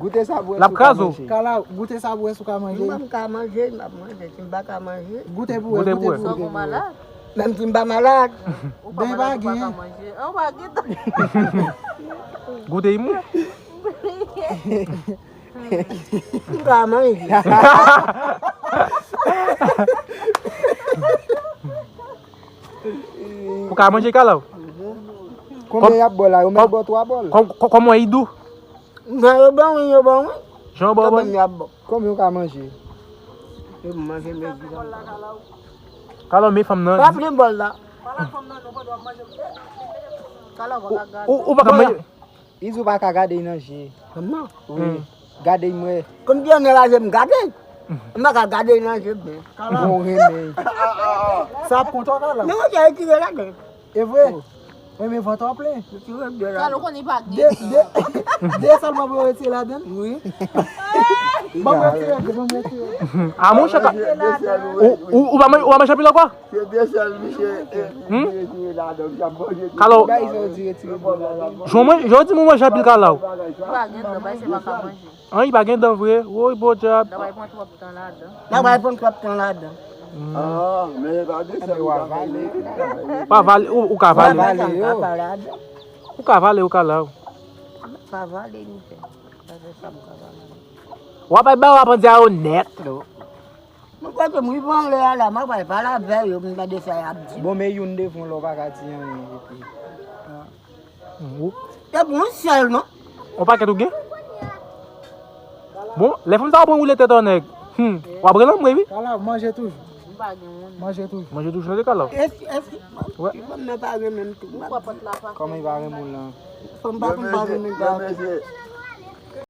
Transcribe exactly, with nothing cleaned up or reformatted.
Goute sa pou wè si w ka manje. Kala, goute sa pou wè si w ka manje. Mwen m ka manje, m ap manje. Si m pa ka manje, goute pou wè, goute pou wè. Sa w malad? Menm si m pa malad. Ou pa malad, ou pa ka manje. An, ou pa gen tan. Goute imou. M ka manje. Ou ka manje, Kala? Konbyen y ap ba w la? Yo mèt ba w twa bòl. Kòman i dou? Jan yo ban wi, yo ban wi. Jan yo ban wi. Konbyen w ka manje? Yo manje mezi la. Kala, men fanm nan. Pa pran bòl la. Ou pa ka manje. Izou pa ka gade nan je. Fanm nan? Wi. Gade mwen. Konbyen nèg la je m gade? M pa ka gade nan je byen. Bon renmen. Sa ap kontan, Kala. Non, mwen te retire ladan. E vre? Mwen men vant an plen. Kala, ou konnen pa gen. De, de, de sèlman pou yo retire ladan? Wi. Ban mwen retire, ban mwen retire. A, monchè, ou, ou, ou pa manje, ou pa manje anpil ankò? Se de sèl misye, eh, misye jwe ladan, misye ap manje tou. Kala, jodi mwen manje anpil, Kala. Pa gen dan, bay se pa ka manje. An, li pa gen dan vre. Woy, bon djab. Nan bay pran twòp tan ladan. Nan bay pran twòp tan ladan. Ah, men pa de sa. Ou pa vale, ou, ou ka vale. Ou ka vale, ou ka la. Pa vale, misye. Pa de sa, m ka vale. W ap bay ba w ap di a yo nèt. Mwen kote m rive anlè a la, m ap al pale avè yo, m tande sa y ap di. Bon, men youn devan w la, w pa ka di anyen, epi. Ou. Epi yon sèl, non? On pakèt ou gen? Bon, lè fanm sa w pran woule tèt an nèg. Hmm, w ap rele anmwe, wi. Kala, manje toujou. M pa gen moun. Manje toujou. Manje toujou, tande, Kala. Èske, èske, fanm nan pa renmen m tou. Kòman li pa renmen w lan? Fanm pa konn pa renmen gason.